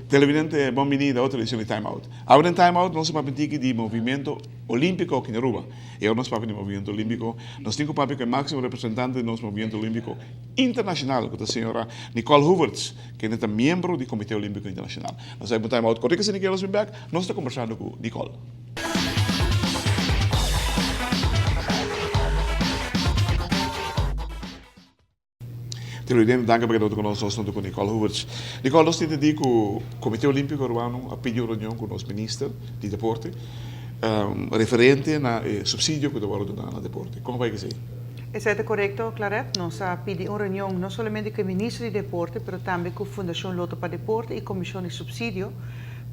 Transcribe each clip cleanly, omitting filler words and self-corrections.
Televidente, bon bini na otro edicion di Time Out. Awe den Time Out nos a papia un tiki di movimento olimpico aki na Aruba. Y ora nos papia di movimento olimpico, nos tin cu papia cu e maximo representante di nos movimento olimpico internacional, cu ta señora Nicole Hoevertsz, kende ta miembro di Comite Olimpico Internacional. Nos a habi un Time Out cortico asina ki nos bin bek, nos ta conversando cu Nicole. Televidente, danki pa keda ku nos. Nos ta ku Nicole Hoevertsz. Nicole, nos tin tendí ku Komité Olímpiko Arubano a pidi un reunion ku nos minister di deporte referente na e supsidio ku ta wòrdu duna na deporte. Kon a bai esei? Esei ta korekto, Claret. Nos a pidi un reunion no solamente ku e minister di deporte, pero tambe ku Fundashon Loto pa Deporte i Komishon di Supsidio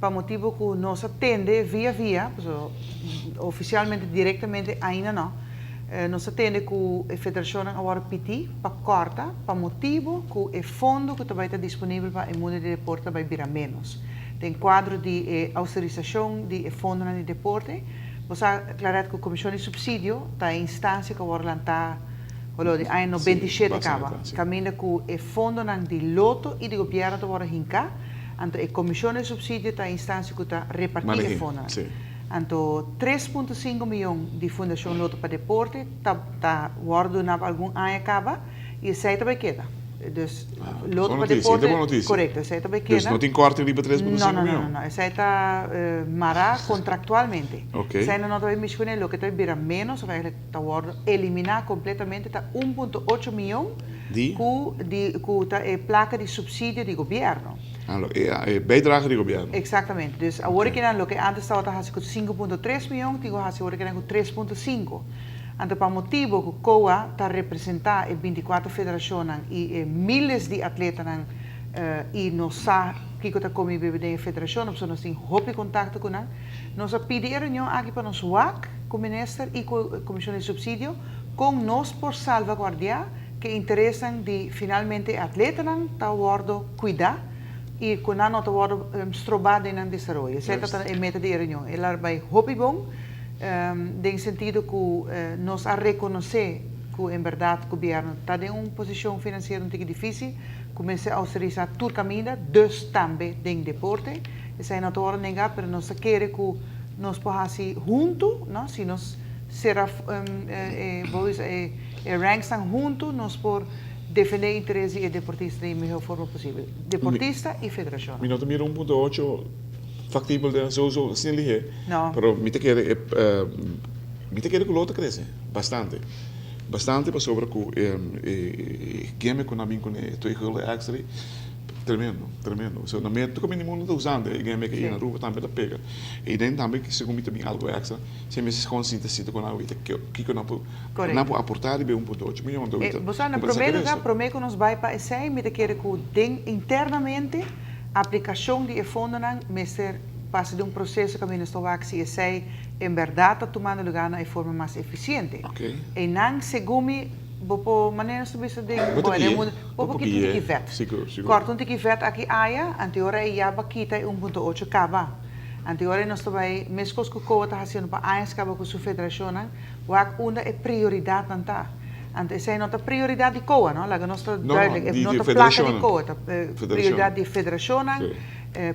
pa motibu ku nos a tende via via, pasobra ofisialmente direktamente ainda no, Nos a tende ku e federashonnan a wòrdu pití pa kòrta pa motibu ku e fondo ku ta bai ta disponibel pa e mundu di deporte ta bai bira ménos. Den kuadro di e ousterisashon di e fondonan di deporte, bo sa Claret ku Komishon di Supsidio ta e instansia ku a wòrdu lantá holó di aña 97 kaba, kaminda ku e fondonan di Lotto i di gobièrnu ta wòrdu hinká, anto e Komishon di Supsidio ta e instansia ku ta repartí e fondonan. Anto 3.5 miyon di Fundashon Lotto pa Deporte ta ta wòrdu duná pa algun aña kaba i esei ta bai keda. Dus Lotto pa Deporte, korekto, esei ta bai keda. Dus no tin kòrte riba 3.5 miyon? No, no, no, no, esei ta mará kontraktualmente. Esei no ta bai mishi kuné, loke ta bai bira ménos òf eigentlik ta wòrdu eliminá kompletamente ta 1.8 miyon ku di ku ta e plaka di supsidio di gobièrnu. E bijdrage di gobierno. Exactamente. Dus awor aki nan loke antes tabata haci cu 5.3 miyon tin cu haci awor aki nan cu 3.5. Anto pa motibo cu COA ta representa e 24 federacionnan y e miles di atletanan y nos sa kico ta come y bebe den e federacionnan pasobra nos tin hopi contacto cu nan, nos a pidi e reunion aki pa nos wak cu minister y cu comision di subsidio con nos por salvaguardia Ke interesnan di finalmente e atletanan ta wordo cuida y cu nan no ta wordo stroba den nan desaroyo. Esey ta e meta di e reunion. El a bay hopi bon den sentido cu nos a reconoce cu en berdad gobierno ta den un posicion financiero un tiki dificil, cu mester austerisa tur caminda, dus tambe den deporte. Esey no ta wordo nenga, pero nos ta kere cu nos por haci hunto, no, si nos cera e, bo bisa e. E ranksnan huntu nos por defendé interes di e deportista den e mihó forma posibel. Deportista i federashonnan. Mi no ta mira 1.8 faktibel den souso asina lihé. No. Pero mi ta kere e mi ta kere ku lo ta krese bastante. Bastante pasobra ku e gimmick ku nan bin kuné e twee gulden extra ei tremendo, tremendo. So na me tur kaminda di mundu ta usando e gimmick ei na Aruba tambe ta pega. I den tambe segun mi ta bin algu extra. Si mester kon sinta sinta ku nan awita kiko nan por nan por aportá riba e 1.8 mion anto awita Bo sa na promé lugá promé ku nos bai pa esei mi ta kere ku den internamente aplikashon di e fondonan mester pasa di un proseso kaminda nos ta wak si esei en bèrdat ta tumando lugá na e forma mas efisiente. Einan segun mi bo por manera nos ta bisa den bo den mundu bo por kita un tiki vèt. Kòrta un tiki vèt aki aya anto e ora ei ya bo a kita e 1.8 kaba. Anto ora nos ta bai, meskos ku COA ta hasiendo pa añas kaba ku su federashonnan, wak unda e prioridatnan ta. Anto esei no ta prioridat di COA, no, laga nos ta duidelijk, e no ta plaka di COA, ta prioridat di federashonnan,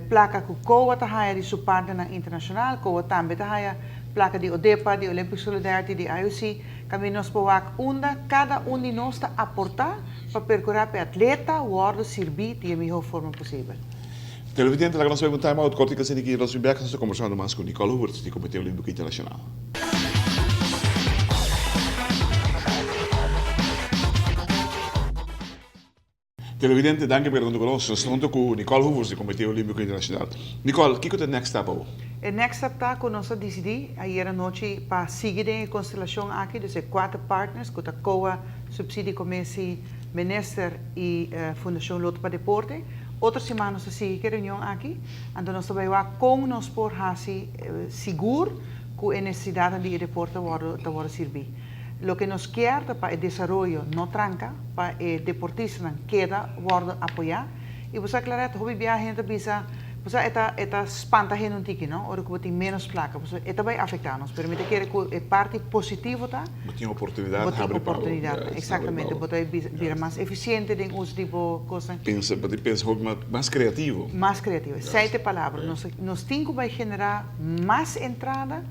plaka ku COA ta haya di su partnernan internashonal, COA tambe ta haya plaka di ODEPA, di Olympic Solidarity, di IOC, kaminda nos por wak unda kada un di nos ta aportá pa perkurá pa e atleta wòrdu sirbí di e mihó forma posibel. Televidente, laga nos bai un time out kortiko asina ki nos bin bek nos ta kombersando mas ku Nicole Hoevertsz di Komite Olímpiko Internashonal. Televidente, danki pa keda huntu ku nos. Nos ta huntu ku Nicole Hoevertsz di Komite Olímpiko Internashonal. Nicole, kiko ta e next step awo? E next step ta ku nos a disidí ayer anochi pa sigui den e konstelashon aki, dus e kuater partners ku ta COA, Subsidie Commissie, Minister i Fundashon Lotto pa Deporte. Otro siman nos ta sigui ku e reunion aki, anto nos ta bai wak kon nos por hasi sigur ku e nesesidatnan di e deporte ta wòrdu ta wòrdu sirbí. Loke nos kier ta pa e desaroyo no tranca, pa e deportistanan keda wordo apoya. Y bo sa Claret, hopi biaha hende ta bisa, bo sa e ta e ta spanta hende un tiki no, ora cu bo tin menos placa, pasobra e ta bay afecta nos. Pero mi ta kere cu e parti positivo ta, Bo tin oportunidad bo tin habri pa bo, oportunidadnan, juist, habri pa exactamente, bo. bo ta bira mas eficiente den uso di bo cosnan. Pensa, bo tin pensa hopi mas creativo. Mas creativo, esey ta e palabra. Ja. Nos nos tin cu bay genera mas entrada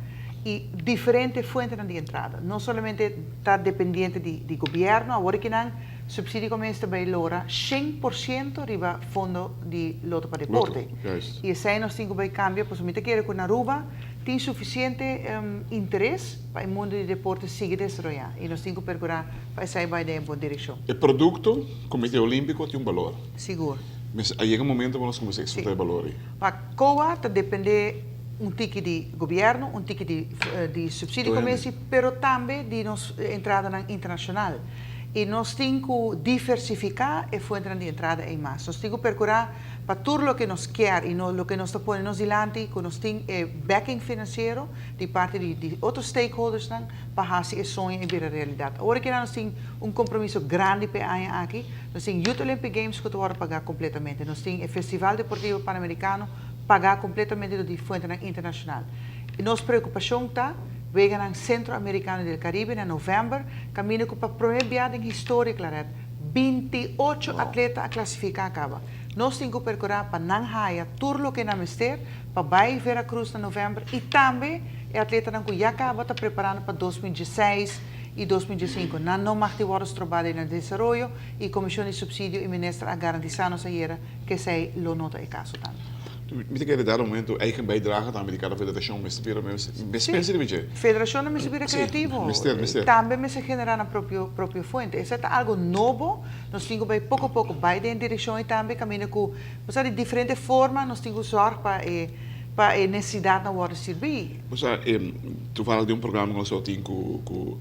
y diferente fuentenan di entrada. No solamente ta dependiente di di gobierno, awor aki nan subsidio comienza ta bay lora 100% riba fondo di Loto pa Deporte. Loto, juist. Y esey nos tin cu bay cambia, pasobra mi ta kere cu na Aruba tin suficiente interes pa e mundo di deporte sigui desaroya y nos tin cu percura pa esey bay den e bon direccion. E producto Comite Olimpico tin un balor. Sigur. Mes a yega momento pa nos cuminsa exporta e balor ey. Pa COA ta depende un tiki di gobierno, un tiki di di subsidio Tur hende. comesi, pero tambe di nos entradanan internacional. Y nos tin cu diversifica e fuentenan di entrada ey mas. Nos tin cu percura pa tur loke nos kier y no loke nos ta pone nos dilanti cu nos tin e backing financiero di parti di di otro stakeholdersnan pa haci e soño y bira realidad. Awor aki nos tin un compromiso grandi pa e aña aki. Nos tin Youth Olympic Games cu ta wordo paga completamente. Nos tin e Festival Deportivo Panamericano paga completamente door di fuentenan internacional. Y nos preocupacion ta Weganan Centro Americano y del Caribe na november, caminda cu pa prome bia den historia, Claret, 28 atleta a clasifica a caba. Nos tin cu percura pa nan haya tur loke nan mester pa bay Veracruz na november y tambe e atletanan cu ya caba ta preparando pa 2016 y 2015. Nan no mag di wordo stroba den nan desaroyo y Comision di Subsidio y Minister a garantisa nos ayera cu esey lo no ta e caso tambe. Mi ta kere dado momento eigen bijdrage tambe di cada federacion mester bira mes pensa riba dje. Federacionnan mester bira creativo. Mester, mester. Tambe mester genera nan propio propio fuente. Esey ta algo nobo, nos tin cu bay poco poco bay den e direccion ey tambe caminda cu bo sa di diferente forma nos tin cu zorg pa e pa e necesidadnan wordo sirbi. Bo sa toevallig den un programa cu nos a tin cu cu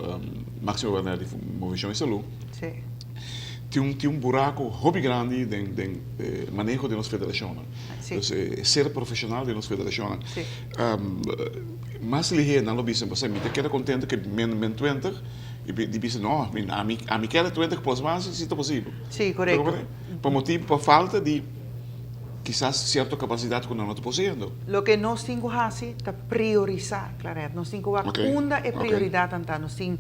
Maximo Werner di Movecion y Salud. Si. Tin un tin un buraco hopi grandi den den e maneho di nos federacionnan. Si. Dus e ser profesional di nos federacionnan. Si. Mas lihé nan lo bisa, pasobra mi ta keda contento ke men men 20 y di bisa no, mi ami ami keda 20 plus mas si ta posibel. Si, corecto. Pa motibo pa falta di kisas cierto capacidad cu nan no ta poseendo. Loke nos tin cu haci ta priorisa, Claret. Nos tin cu wak unda e prioridadnan ta. Nos tin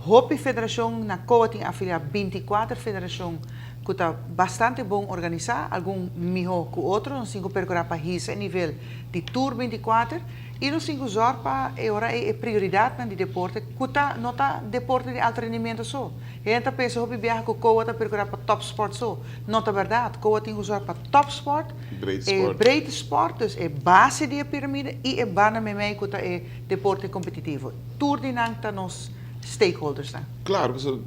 hopi federacion, na COA tin afilia 24 federacion cu ta bastante bon organisa, algun miho cu otro. Nos tin cu percura pa hisa e nivel di tur 24 y nos tin cu zorg pa e ora ey e prioridadnan di deporte cu ta no ta deporte di alto rendimiento so. Hende ta pensa hopi biaha cu COA ta percura pa topsport so. No ta berdad. COA tin cu zorg pa topsport, e breedte sport, dus e base di e piramide y e banda meimei cu ta e deporte competitivo. Tur di nan ta nos stakeholdersnan. Claro, pasobra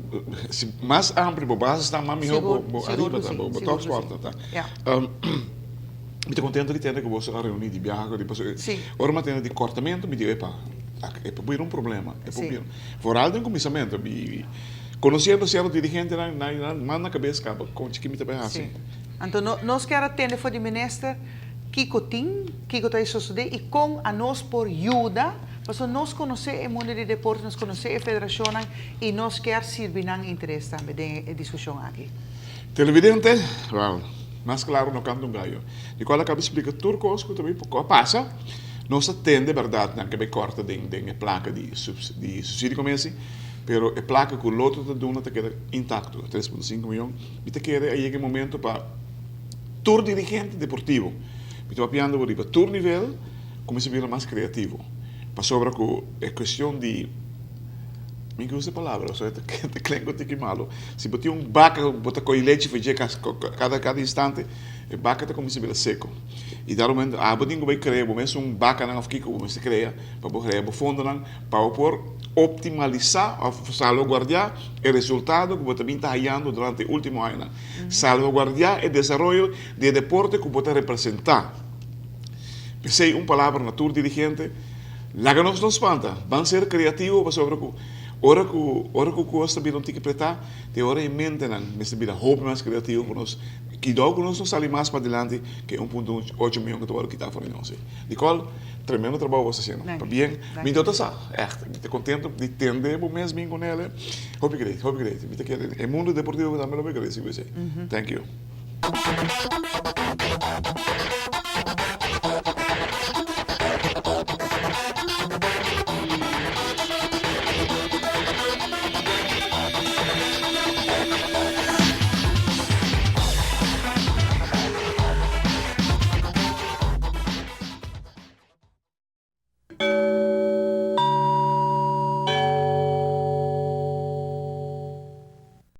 si mas amplio bo base ta, mas miho bo ariba ta, bo topsport ta. Mi ta contento di tende cu boso a reuni di biaha cu pasobra ora mi a tende di cortamento mi di epa, e por bira un problema, e por bira. Vooral den cuminsamento, mi conociendo cierto dirigentenan, nan manda cabes caba con chiki mi ta bay haci. Anto nos kier a tende for di minister kiko tin, kiko ta sosode y con anos por yuda, pasobra nos conoce e mundo di deporte, nos conoce e federacionnan y nos kier sirbi nan interes tambe den e discusion aki. Televidente, wel, mas claro no canta un gallo. Nicole a caba di splica tur cos cu ta bay cu a pasa. Nos a tende berdad nan ke bay corta den den e placa di di subsidio comesi, pero e placa cu Lotto ta duna ta keda intacto, 3.5 miyon. Mi ta kere a yega e momento pa tur dirigente deportivo, mi ta papiando bo riba tur nivel, cuminsa bira mas creativo. Pasobra cu e cuestion di, mi gusta e palabra, pasobra e ta klinkt un tiki malo, si bo tin un baca cu bo ta coge lechi for dje cada cada instante, e baca ta cuminsa bira seco. Y dado momento abo tin cu bay crea bo mes un bacanan of kico bo mester crea pa bo crea bo fondonan pa bo por optimalisa of salvaguardia e resultado cu bo ta bin ta hayando durante e ultimo añanan. Salvaguardia e desaroyo di e deporte cu bo ta representa. P'esey un palabra na tur dirigente, laga nos no spanta, ban ser creativo pasobra cu. Ora ku ora ku kos ta bira un tiki pretá, te ora e mentenan mester bira hopi mas kreativo pa nos kidou ku nos no sali mas padilanti ke 1.8 mion ku ta wòrdu kitá for di nos. Nicole, tremendo trabou bo ta hasiendo. Pabien. Mi no ta sa, ègt. Mi ta kontentu di tende bo mes bin ku nele. Hopi great, hopi great. Mi ta kere e mundo deportivo tambe lo por gradisi ku esei. Thank you.